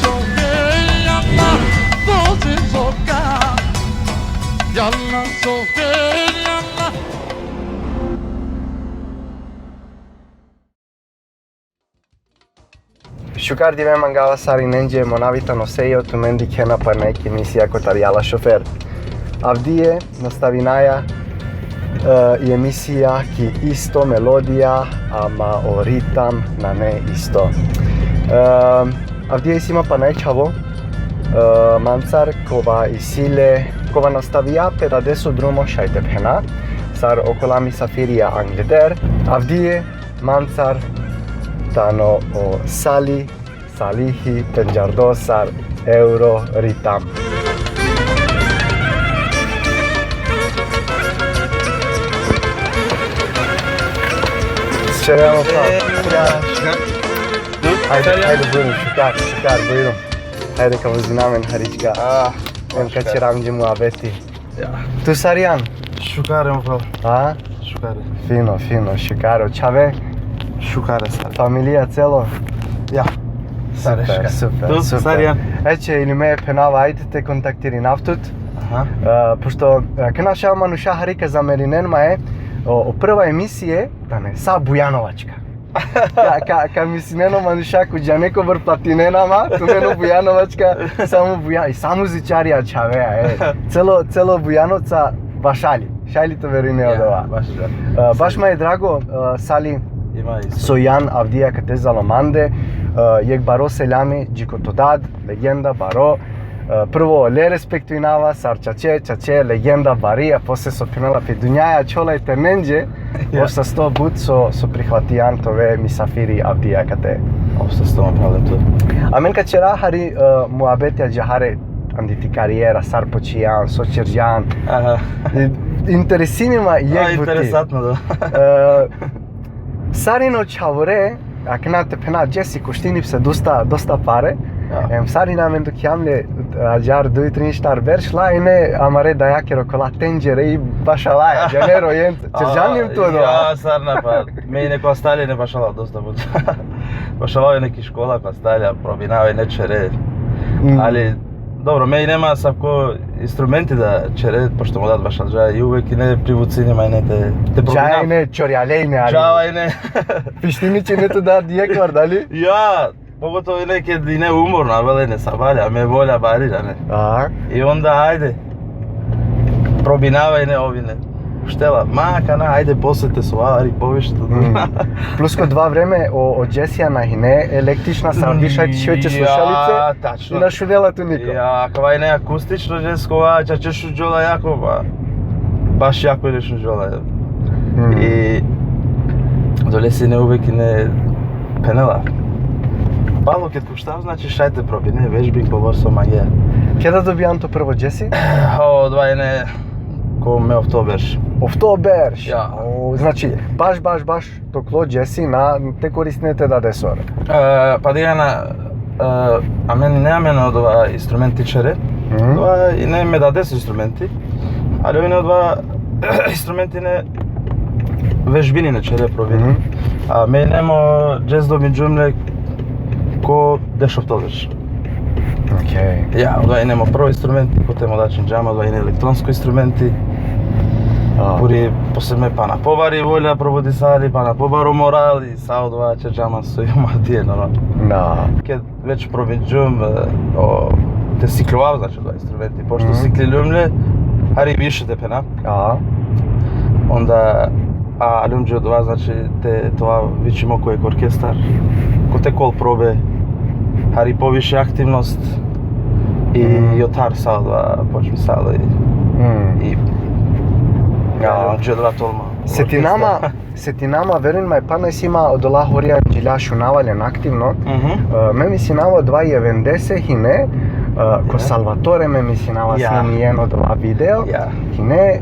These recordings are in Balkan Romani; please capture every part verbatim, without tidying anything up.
Sofia, yalla, dođi zoka. Yalla, Sofia, yalla. Šukar dive mangava sarinenđe, mo nav i tano Sejo, tumen dikhena pana jekh emisija kotar Jala šofer. Avdive nastavinaja, e, i emisija ki isto melodija, ama o ritam nane isto. E, avdive isi ma pana jekh čhavo, e, mancar kova isi le, kova nastavija pe dadeso drumo, šaj te phena, sar okola misafirija angleder. Avdive mancar tano o Sali, Salihi, pendžardo sar Euro Ritam. Čeremo pa. Ajde, ajde, bujrum, šukar, šukar, bujrum. Ajde, ka vozina amen harička. Ah, em ka šukar. Čera amenđe muabeti. Ja. Tu sar ijan? Šukar, mo bro. A? Šukar. Fino, fino, šukar. O čhave? Šukar, sar. Familija celo? Ja. Sar, super, šukar. Super, tu, super. Sar ijan? Eće, ili me phenava, ajde te kontaktirinav tut. Aha. E, pošto, e, kana šaj manuša hari ka zamerinen ma e, o, o prva emisije, tane, sa Bujanovačka. Ka, ka, ka mislinen o manuša ko džane kobor platinena ma, tumen o Bujanovačka, samo Buja-, i samo muzičarija čhavea, e. Celo, celo Bujanovca bašali. Šaj li te verujne odova? Ja, baš da. E, baš ma je drago, e, Sali, ima isto, so ijan avdive kate zalo mande, e, jekh baro seljami, dži ko to dad, legenda baro, e, prvo le respektujnava, sar čače, čače, legenda bari, a posle so phenela pe dunjaja, čola i ternenđe, ja. Ov sasto but so, so prihvatijan te ove misafiri avdive kate. Ov sasto, ma pravo tu. Amen ka čera hari, e, muabeti ađahar andi ti karijera, sar počijan, so čerđan. Aha. I, interesini ma jekh buti. A, interesantno, da. E, sarine o čhavore, akana te phena, Jesse, koštini pese dosta, dosta pare. Ja. Em, sarine amen dukhjam le, ađahar duj, trin, štar berš, la ine amare dajakere okola tenđere i bašalaja, džane, rojen. Čerđan li tu odova? Ja, sarine, pa, me ine ko Astalija ine bašala dosta but. Bašala ine ki škola ko Astalija, probinava ine čere. Mm. Ali, dobro, me ine ma asavko instrumenti da čere, pošto mo dad bašalđa, i uvek ine privucini ma ine te, te probinav. Dža ine čorjale ine, ali. Dža ine. Pištini će ine to dad jekh var, dali? Ja, pogotovo ine ked ine umorno, avela ine sabale, a me volja bari, džane. Aha. I onda, ajde, probinava ine, ov ine. Uštela, ma akana, ajde, posle te sova, hari poviše. Mm. Plus ko dova vreme, o, o Jesse-ja na hine električna, sar bi šaj te šaj te slušalice. Ja, tačno. I na šunela tu niko. Ja, akava ine akustično, Jesse, kova čače šunđola jako, ba, baš jako ine šunđola. Mm. I dolese ine uvek ine phenela. Palo ked puštav, znači, šaj te probine, vežbin kobor so mange. Keda dobijan to prvo Jesse? Odova ine ko me ofto berš. Ofto berš? Ja. O, znači, baš, baš, baš toklo Jesse na te koristine te dadesoro. E, pa diga na, e, amen ine amen odova instrumenti čere. Mhm. Odova ine me dades instrumenti. Ali ine odova instrumenti ine vežbini ine čere, probini. Mhm. A me ine mo Jesse dobinđum le ko dešofto berš. Okej. Ja, odova ine mo prvo instrumenti, potem odova činđam, odova ine elektronsko instrumenti. A. Puri, posle me pana pobari volja probudisali, pana pobaro morali, sa odova čerđam so i ma dive, normalno. Da. Ked već probinđum, e, o, te sikljovav, znači, odova instrumenti, pošto, mhm, sikliljum le, hari više te phena. Aha. Onda, a, aljum dži odova, znači, te, te ovav vičimo ko jekh orkestar, kote kol probe, hari poviše aktivnost i, mhm, i otar sa odova počmisalo i, mhm, i, ja, aljum dži odova tolma. Setinama, orkestar. Setinama, verujin ma, pana isi ma odola horija dži la šunava len aktivno. Mhm. E, me mislinava odova jevendese hine, e, ko, ja, Salvatore, me mislinava, ja, snimijen odova video. Ja. Hine, e,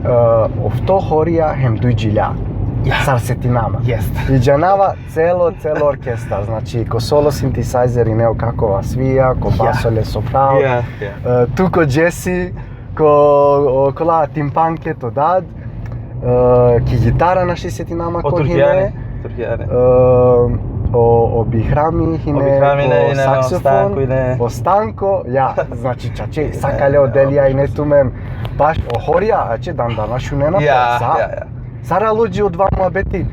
ofto horija hem duj džilja. Ja. Sar setinama. Jest. I džanava celo, celo orkestar. Znači, ko solo sintisajzer hine o Kako Vasvija, ko, ja, baso le Sopral. Ja, ja. E, tu ko Jesse, ko, o, kola timpanke to dad, e, ki gitara našti setinama ko hine. O Turkijani, Turkijani. E, o, o Bihrami, hine O Bihrami, ko ne, ine, saksofon, Stanko, ine. O Stanko, ja, znači, čače, sa kale o delija ine tumen, baš o horija, ače dan danas šunena, Ja, sa, ja, ja. Sar alo dži odova muhabeti,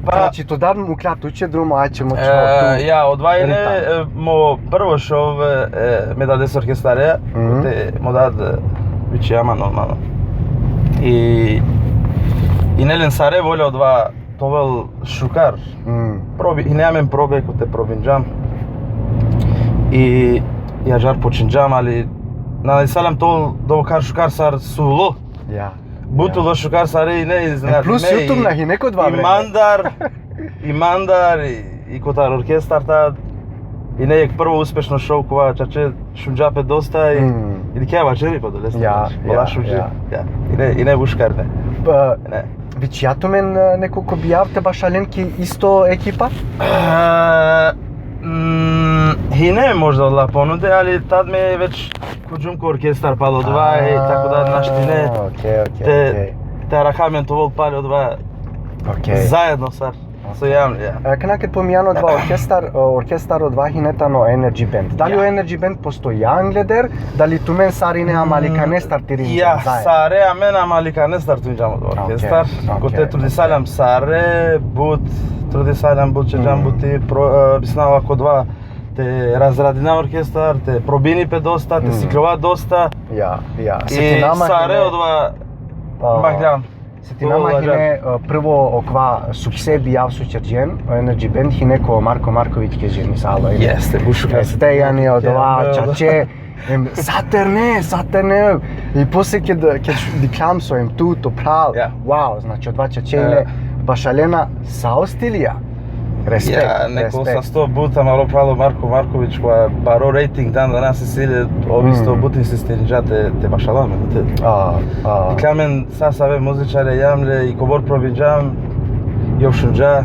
Pa- znači, to dar mukla tuće drumo, ače mo E, ja, odova ine, ritam. E, mo prvo šov, e, me dades orkestare, Mhm. Te mo dad, e, vičija ma normalno. I, ine len sare volja odova te ovel šukar. Mm. Probi, ine amen probe kote probinđam. I, i ađar počinđam, ali na salam to do kar šukar sar sulo. Ja. But ulo šukar sare ine, E, plus YouTube na hine ko odova vreme. I mandar, i mandar, i, i kotar orkestar tad, ine jek prvo uspešno šov kova čače šunđa pe dosta i, Mm. i dikea vaćeri pa doleste. Ja, Ola ja, šunđe. ja. Ja. Ine, ine but šukar, ne. Pa, Ne. vičija tumen, e, neko ko bijav te bašalen ki isto ekipa? E, mm, hine možda ola ponude, ali tad me već khuđum ko orkestar palo odova, i tako da našti ine. Okej, okej, Te, okej. te arakha amen te ovel palo odova Okej. zajedno sar so jam, ja. E, kana ked pominjan odova orkestar, e, orkestar odova hine tano Energy Band. Dali Ja. O Energy Band postoji angleder, dali tumen sarine amalikane startirinđan Ja, zajedno? Sare amen amalikane startinđam odova Okej, orkestar. okej, Kote trudisalam sare but, trudisalam but čeđam Mm. buti, pro, e, bisnava ko odova te razradina orkestar, te probini pe dosta, te Mm. sikljova dosta. Ja, ja. I Setinama sare hine, odova a, magljam. Setinama Odova hine, e, prvo okova sukse bijav so ćerđen, o Energy Band hine ko Marko Marković ke ženisalo, hine. Jeste, but šukar. Jeste, jani odova Jeste, čače, em, sa terne, sa terne. I posle ked, ked dikljam so em tu, to pral. Ja. Wow, znači odova čače Ja. ine bašalena sa o stilija. Respekt, Ja, neko respekt. Sa sto but, a malo pralo Marko Marković, koja baro rating dan danas isi le, ov isto Mm. but insistirinđa te, te bašala amen, te. A, a. Dikhlja amen sa save muzičare jam le, i kobor probinđam, i ov šunđa,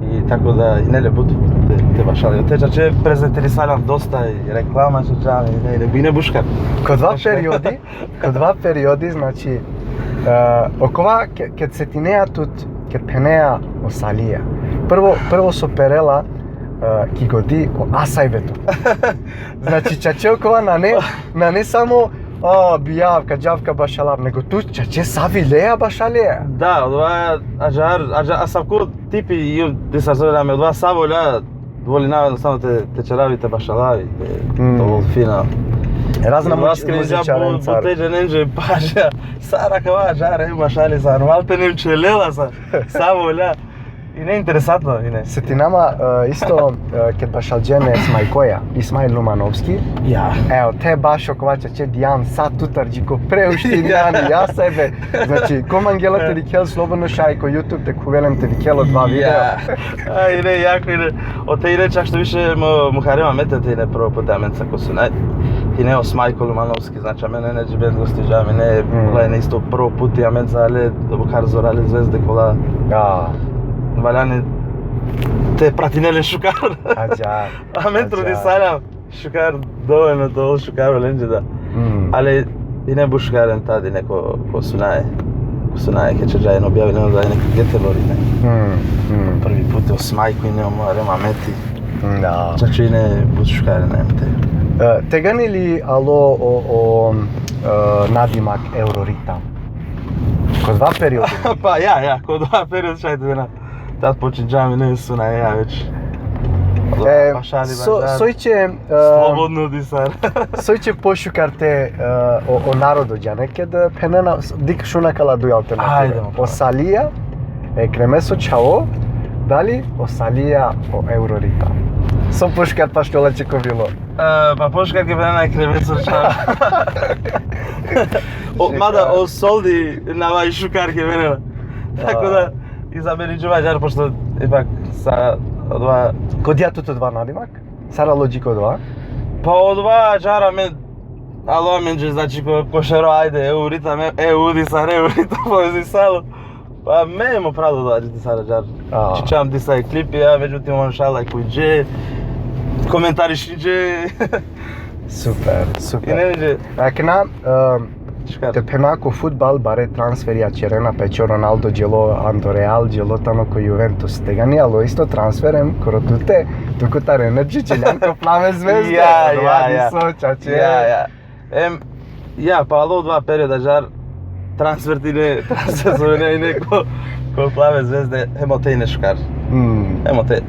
i tako da, ine le but te, te bašala. Te čače prezentirisalam dosta, i reklama čače, ine, ine but šukar. Ko odova periodi, ko odova periodi, znači, e, okova ke-, ked setinea tut, ked phenea o Salija. Prvo, prvo so perela, e, ki godi o asajbe tut. Znači, čače okova nane, nane samo, a, bijav ka džav ka bašalav, nego tu čače sa vilea bašalea. Da, odova, ađar, ađar, asavko tipi, i disar so amen, odova sa volja, volina samo te, te ćeravi, te bašalavi, te, Mm. te ovel fino. Razna muzičarencar. But te dženenđe paža, sar akava ađar, e, bašali sar, malte nem ćelela sar, sa volja. Ine interesantno, ine. Setinama, e, isto, e, ked bašalđen e Smajkoja, Ismail Lumanovski. Ja. Evo, te baš okova čače dijam sa tutar dži ko preuštinjani, ja sebe. Znači, ko mangela te dikhel, slobodno šaj ko YouTube te khuvel em te dikhel odova video. Ja. A, ine, jako ine. Ote ine čak što više mo, mo harema mete te ine prvo puti amenca ko Sunaj. Ine o Smajko Lumanovski, znači, amen Energy Band gostinđam, ine, Mm. ola ine isto prvo puti amenca ale, do bukhar zorale zvezde kola. Ja. Valjani te pratine le šukar. Ađa. Amen Ađa. Trudisalam šukar, dovoljno, dovoljno šukar olenđe da. Mm. Ali ine but šukar em tad ine ko, ko Sunaj. Ko Sunaj, ked ćerđa ine objavine da ine Göteborg ine. Mm, mm. Prvi put o Smajko ine, o mo harema meti. Da. Čače ine but šukar ine em te. E, tegani li alo o, o, e, nadimak Euroritam? Ko odova periodi. Pa ja, ja, ko odova periodi šaj te na. Tad počinđam ine Sunaj, ja već. E, Pašali so, bazar. soj će, e, Slobodno disar. Soj će pošukar te, e, o, o narodo džane, ked, e, phenena, s-, dik šun akala duj alternative. Ajde, mo O Salija, e, Kremeso čhavo, dali o Salija, o Euroritam. So pošukar pašljola će ko bilo. E, pa pošukar ke phenena Kremeso čhavo. O, mada o Soldi na vaj šukar ke phenena. Tako da, izaberiću ađar, pošto ipak sa odova. Ko dija tut odova nadimak? Sar alo dži ko odova? Pa odova ađar amen, alo amenđe, znači, ko, ko šero, ajde, Euroritam, e, Euroritam, sar Euroritam, povezisalo. Pa me mo pralo da disar ađar. A. Čhićam disaj klipi, a, međutim, on šaj lajkujđe, komentarišinđe. Super, super. Ine, ine. Akana, e, Te phena ko futbal bare transferija ćerena pe, ko Ronaldo dželo ando Real, dželo tano ko Juventus. Tegani alo isto transfer em koro tute, tu kotar Energy čeljan ko Plave Zvezde. Ja, ja, ja. Radi so, čače. Ja, ja. Em, ja, pa alo dva perioda ađar transfer tine, transfer so ine, ine ko, ko Plave Zvezde, hem ote ine šukar. Mm. Hem ote,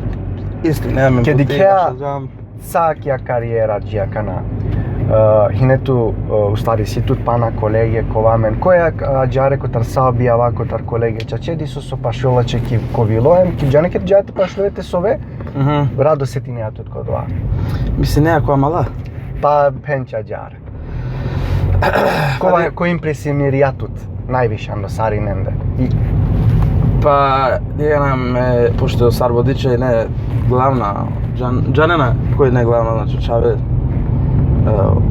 isto, nema men. Kedi buti, kea, šađam. Sa akija karijera dži akana. E, hine tu, e, u stvari si tut pana kolege, kova amen. Koja ađare kotar sa bijava, kotar kolege, čače diso so pašola će ki kovilo, em ki džane ked džate pašlove te sove, mhm, rado setinea tut ko dova. Mislinea ko amala? Pa phenč ađar. Kova, ali ko impresionirija tut najviše ando sarinende? I pa, džanena me, pošto sar vodiča ine glavna, džan-, džanena koj ine glavna, znači, čhave, e,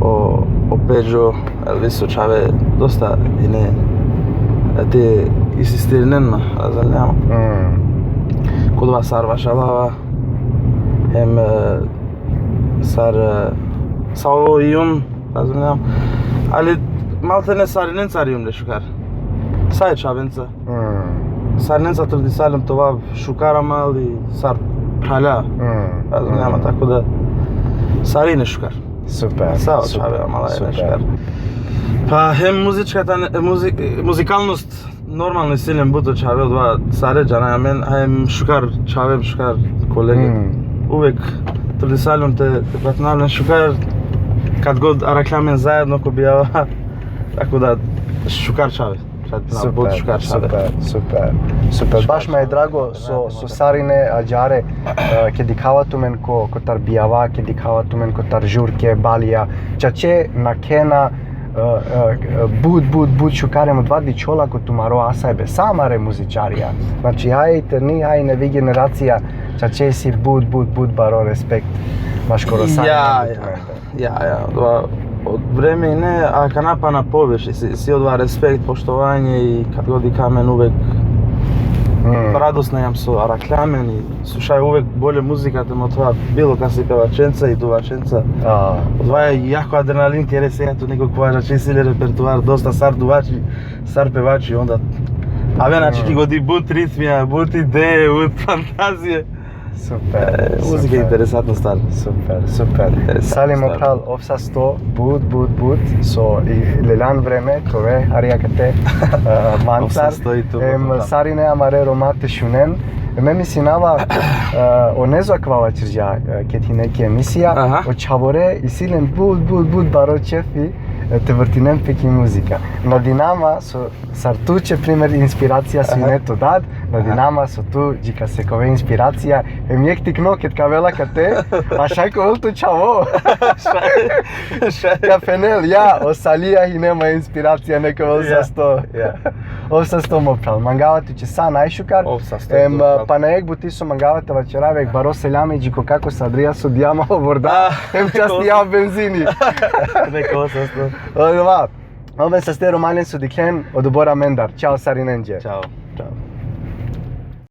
o, o Pedžo, Elviso, čhave, dosta ine, e, te insistirinen ma, razumljam. Mm. Ko dova sar vašalava, hem, e, sar, e, sa o jum, razumljam. Ali maltene sarinencar jum le šukar. Sa e čhavenca. Mm. Sarinenca trudisalem te ova šukar, ama ali sar phralja. Mm. Razumljam, mm, tako da sarine šukar. Super, sa o super, čhave, amala ine super. Šukar. Pa hem muzička tane, muzik-, muzikalnost normalno isi len but o čhave, odova sare džana amen, hem šukar čhave, šukar kolege. Mm. Uvek trudisalem te, te pratina len šukar, kad god arakhljam amen zajedno ko bijava, tako da šukar čhave. Sad, na, super, but šukar čhave. Super, super, super. Šukar. Baš me je drago so, so sarine ađare, e, ked dikhava tumen ko, kotar bijava, ked dikhava tumen kotar žurke, balija, čače nakhena, e, e, but, but, but šukar, em odova dičhola ko tumaro asajbe, sa amare muzičarija. Znači, haj terni, haj nevi generacija, čače si but, but, but baro respekt maškoro sarine. Ja, ja. Tumente. Ja, ja, odova, od vreme ine, a kana pana poviše, si, si odova respekt, poštovanje i kad god dikha amen uvek, mm, radosna jam so arakhljam amen i slušaj uvek bolje muzika te mothova bilo kasi pevačenca i duvačenca. A. Odova jako adrenalin kere se, ja tu neko kova čače isi le repertuar, dosta sar duvači, sar pevači, onda. Avena, mm, čiki godi but ritmija, but ideje, but fantazije. Super, e, muzika super. Interesantno star. Super, super. Interesantno. Sali mo star. Phral, ov sasto but, but, but, so i leljan vreme te ove hari akate, e, mancar. Ov sasto i tu, em, but, but. Sarine amare Roma te šunen. Me mislinava, e, o Nezo akava vaćerđa, e, ked hine ki emisija, aha, o čhavore isi len but, but, but baro ćefi, e, te vrtinen pe ki muzika. Nadinama so sar tu će primer inspiracija, aha, sine to dad, nadinama so tu dži ka sekove inspiracija, em jekh tikno ked ka avel akate, a šaj ka ovel to čhavo. Šaj, šaj. Ka phenel, ja, o Salija hine ma inspiracija, nek ovel, ja, sasto. Ja. Ov sasto mo phral, mangava tuće sa najšukar. Ov sasto, em, mo phral. Pana jekh buti so mangava te vaćerav, jekh baro selami dži ko kako Sadrija so dija ma o vorda, a, em častija benzini. Nek ov sasto. Odova. Oven saste Romalen so dikhlen, odobor amendar. Čao sarinenđe. Čao. Čao.